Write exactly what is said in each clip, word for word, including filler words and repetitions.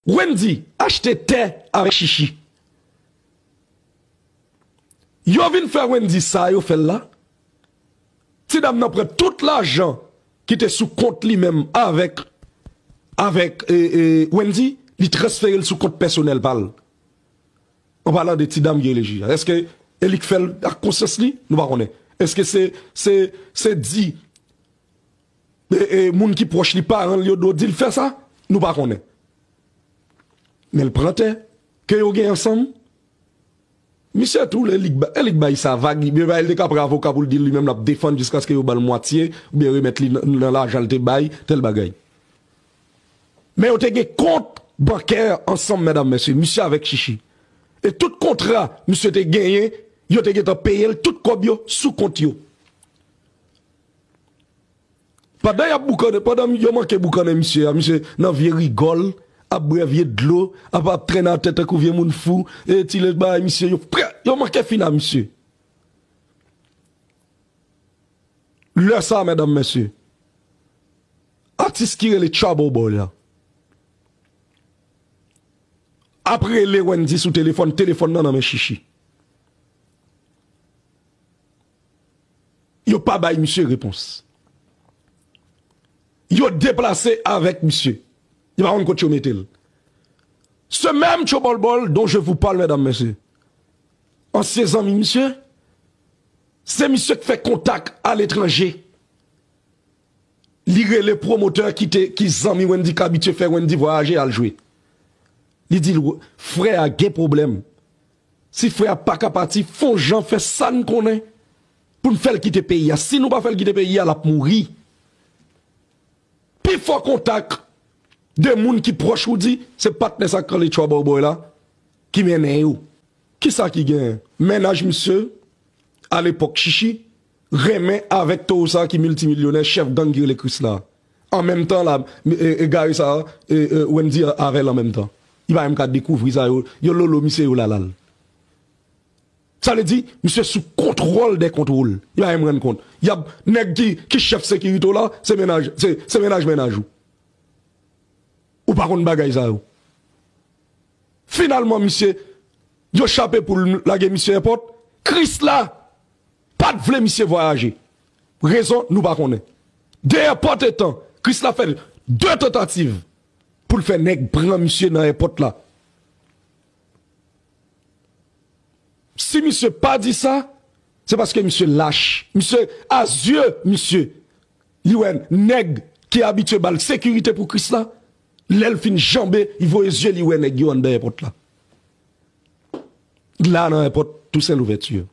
Wendy achte tè avèk Chichi. Yo vin fè Wendy sa yo fè l la. Ti dam nan pran tout lajan ki te sou kont li menm avèk, avèk e, e, Wendy, li transfere l sou kont pèsonèl pa l. An palan de ti dam ki rele Chichi a. Èske e li k fè l ak konsyans li? Nou pa konnen. Èske se, se, se di e, e, moun ki pwòch li, paran l yo dwe di l fè sa? Nou pa konnen. Men l pran tè ke yo gen ansanm. Misye tou, e li k ba-, e li k bay sa vag, li bay, li te ka pran avoka pou l di l li menm l ap defann jiskaske yo ba l mwatye, oubyen remèt li nan, nan lajan l te bay, tèl bagay. Men yo te gen kont bankè ansanm, medam, mesye, misye avèk Chichi. E tout kontra misye te genyen, yo te gentan peye l, tout kòb yo sou kont yo. Pandan y ap boukannen, pandan yo manke boukannen misye a, misye nan vye rigòl, ap bwè vye dlo, ap, ap trennen atè tankou vye moun fou, e ti lè bay misye, yo prè, yo manke fin a misye. Lè sa, medam, mesye, atis ki rele Trouble Boy la ap rele Wendy sou telefòn, telefòn nan nan men Chichi. Yo pa bay misye repons. Yo deplase avèk misye. Yo pa konn kot yo mete l. Ce même Trouble Boy dont je vous parle, medam, mesye, ansyen zanmi misye, se misye k fè kontak aletranje. Li rele pwomotè ki te, ki zanmi Wendy, k abitye fè Wendy vwayaje al jwe. Li di l, "Frè a gen pwoblèm. Si frè a pa ka pati, fè yon jan fè sa n konnen pou n fè l kite peyi a. Si nou pa fè l kite peyi a, l ap mouri." Pi fò kontak de moun ki pwòch Roody, se patnè sa k rele Trouble Boy la ki mennen yo. Kisa ki genyen? Mennaj misye, alepòk Chichi, renmen avèk towo sa ki miltimilyonè, chèf gang ki rele Krisla. An menm tan la, e, e, egare sa, e, e, Wendy avè l an menm tan. Li pa menm ka dekouvri sa yo, yo lolo misye yo lalal. Sa vle di, misye sou kontwòl dè kontwòl. Li pa menm rann kont. Y ap, nèg ki, ki chèf sekirite w la, se mennaj, se, se mennaj mennaj ou. Ou pa konn bagay sa yo. Finalman, misye, yo chape poul lage misye èpòt. Krisla pa t vle misye vwayaje. Rezon, nou pa konnen. De èpòt etan, Krisla fè de tantativ pou l fè nèg pran misye nan èpòt la. Si misye pa di sa, se paske misye lach. Misye, a zye misye, li wè nèg ki abitye ba l sekirite pou Krisla, lè l fin janbe, li voye zye li wè nèg yo anndan èpòt la. La nan èpòt Toussaint Louverture.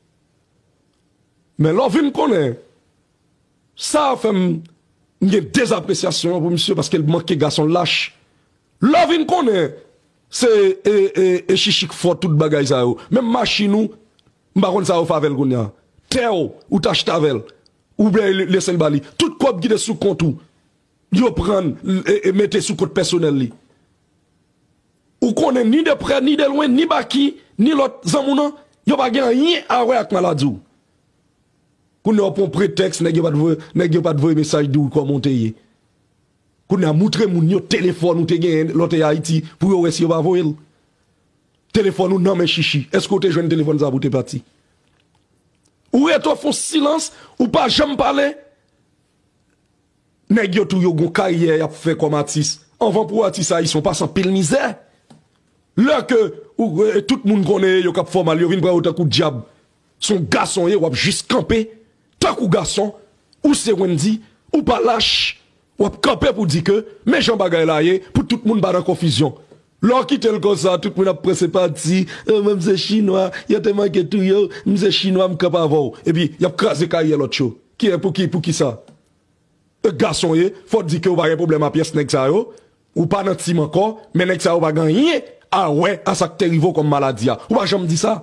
Men lè w vin konnen, sa fè m, m gen dezapresyasyon pou misye paske l manke gason lach. Lè w vin konnen, se, e, e, e Chichi k fè tout bagay sa yo. Menm machin ou, m pa konn sa yo fè avè l kounye a. Tè w, ou t achte avè l. Ou byen lese l ba li. Tout kòb ki te sou kont ou, yo pran l, e, e mete sou kont pèsonèl li. Ou konnen ni de prè, ni de lwen, ni Baky, ni lòt zanmi w nan, yo pa gen anyen a wè ak maladi w. Kounye a w pran pretèks, nèg yo pa t voye, nèg yo pa t voye mesaj di w kòman w te ye. Kounye a moutre moun yo telefòn ou te genyen lè w te Ayiti pou yo wè si yo pa voye l. Telefòn ou nan men Chichi. Èske w te jwenn telefòn sa pou w te pati? Ou rete w fè yon silans, ou pa janm pale. Nèg yo tou yo gon karyè y ap fè kòm atis. Anvan pou w atis ayisyen, w pase anpil mizè. Lè ke ou, e, tout moun konnen yo k ap fè w mal, yo vin pran yo tankou dyab. Se yon gason w ye, w ap jis kanpe tankou gason. Ou se Wendy, ou pa lach, w ap kanpe pou di ke men jan bagay la ye, pou tout moun pa nan konfizyon. Lè w kite l konsa, tout moun ap pran senpati. E, men m se chinwa, yo te manke touye w, m se chinwa, m kanpe avè w. Epi, y ap kraze karyè lòt yo. Ki, pou ki, pou ki sa? E gason ye, fò w di ke w pa gen pwoblèm a pyès nèg sa yo. Ou pa nan tim ankò, men nèg sa yo pa gen anyen a wè a sa k te rive w kòm maladi a. Ou pa janm di sa.